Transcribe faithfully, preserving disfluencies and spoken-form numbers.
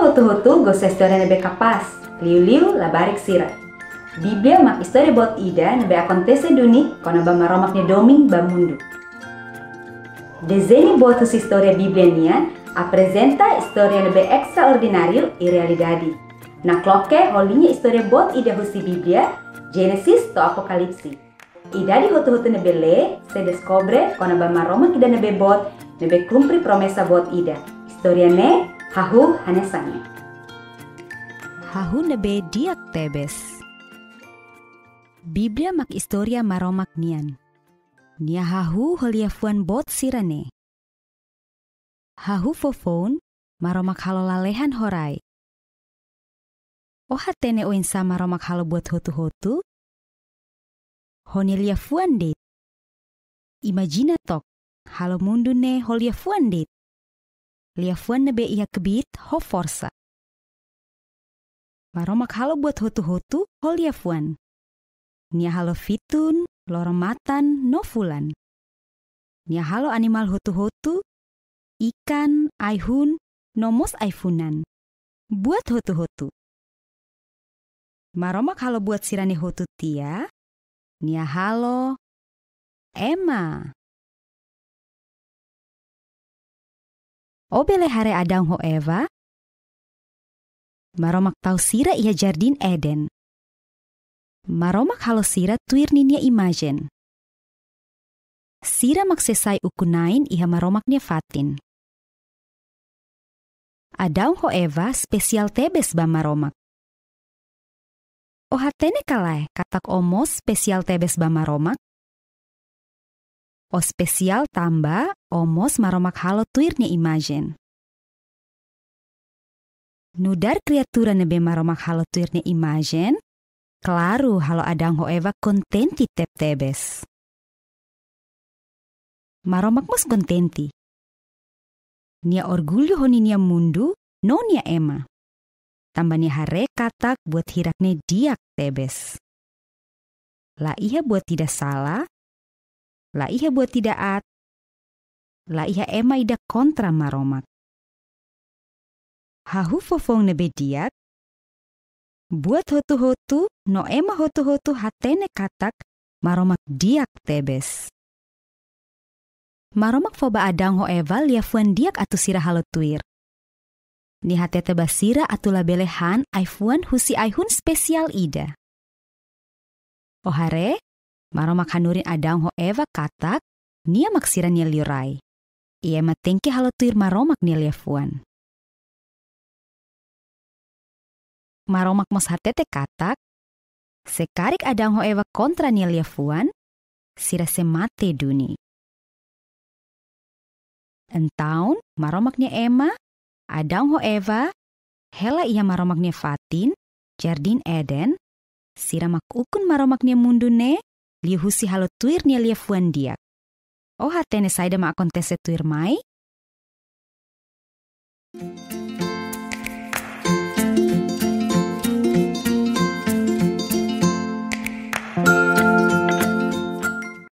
hotu-hotu gosta istória ne'ebé kapás, liuliu labarik sira. Bíblia mak istória boot ida ne'ebé akontese duni kona-ba Maromak nia domin ba mundu. Dezeñu boot husi istória Bíblia nian aprezenta istória ne'ebé estraordináriu i realidade. Nakloke ho liña istória boot ida husi Bíblia, Génesis to'o Apokalipse. Idade hotu-hotu ne'ebé lee sei deskobre kona-ba Maromak ida ne'ebé boot, ne'ebé kumpre promesa boot ida. Istória ne'e hahú hanesan ne'e. Hahú ne'ebé di'ak tebes. Bíblia mak istória Maromak nian. Nia hahú ho liafuan boot sira-ne'e. Hahú foufoun, Maromak halo lalehan ho rai. Ó hatene oinsá Maromak halo buat hotu-hotu? Ho nia liafuan de'it. Imajina took, halo mundu ne'e ho liafuan de'it. Liafuan ne'ebé iha kbiit ho forsa. Maromak halo buat hotu-hotu ho liafuan. Nia halo fitun, loron-matan, no fulan. Nia halo animál hotu-hotu, ikan, ai-hun, no mós ai-funan. Buat hotu-hotu. Maromak halo buat sira-ne'e hotu tiha, nia halo ema. Ó bele haree Adão ho Eva? Maromak tau sira iha Jardín Eden. Maromak halo sira tuir ninia imajen. Sira mak sei sai ukun-na'in iha Maromak nia fatin. Adão ho Eva espesiál tebes ba Maromak. Ó hatene ka lae katak ó mós espesiál tebes ba Maromak? Ó espesiál tanba ó mós Maromak halo tuir nia imajen. Nu'udar kriatura ne'ebé Maromak halo tuir nia imajen, klaru halo Adão ho Eva kontente tebetebes. Maromak mós kontente. Nia orgullu ho ninia mundu no nia ema. Tanba nia haree katak buat hirak-ne'e di'ak tebes. La iha buat ida sala, la iha buat ida aat, la iha ema ida kontra Maromak. Hahú foufoun ne'ebé di'ak, buat hotu-hotu no ema hotu-hotu hatene katak Maromak di'ak tebes. Maromak fó ba Adão ho Eva liafuan di'ak atu sira halo tuir. Nia hatete ba sira atu labele han ai-fuan husi ai-hun espesiál ida. Ó haree, Maromak hanorin Adão ho Eva katak nia mak sira-nia liurai. I ema tenke halo tuir Maromak nia liafuan. Maromak mós hatete katak, se karik Adão ho Eva kontra nia liafuan, sira sei mate duni. Entaun, Maromak nia ema, Adão ho Eva, hela iha Maromak nia fatin, Jardín Eden, sira mak ukun Maromak nia mundu ne'e, liuhusi halo tuir nia liafuan di'ak. Ó hatene saida mak akontese tuirmai?